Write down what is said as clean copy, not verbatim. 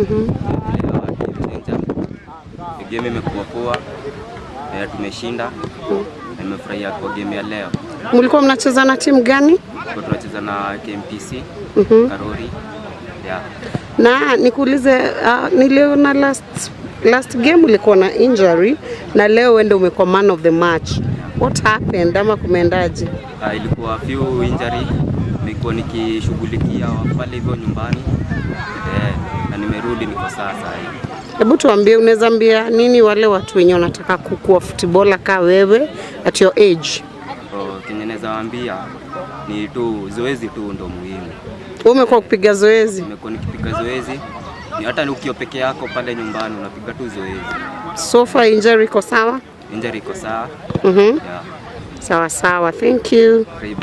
Player wa Game Changer. Game imekuwa poa. Tumeshinda. Na nimefurahia kwa game ya leo. Mlikuwa mnacheza na timu gani? Kwa tunacheza na KMTC, Karori. Yeah. Na nikuulize, niliona last game ulikuwa na injury na leo wewe ndio umekuwa man of the match. What happened ama kumeendaje? Ilikuwa few injury, nilikuwa nikishughulikia pale hivyo nyumbani, na nimerudi, niko sawa saa hii. Hebu tuambie, unaweza ambia nini wale watu wenye wanataka kukua footballer ka wewe at your age? So, kenye naweza waambia ni tu zoezi tu ndo muhimu. Wewe umekuwa kupiga zoezi? Nimekuwa nikipiga zoezi, ni hata ukiwa peke yako pale nyumbani unapiga tu zoezi. So far injury iko sawa? Injury iko sawa. Yeah. Sawa sawa, thank you. Karibu.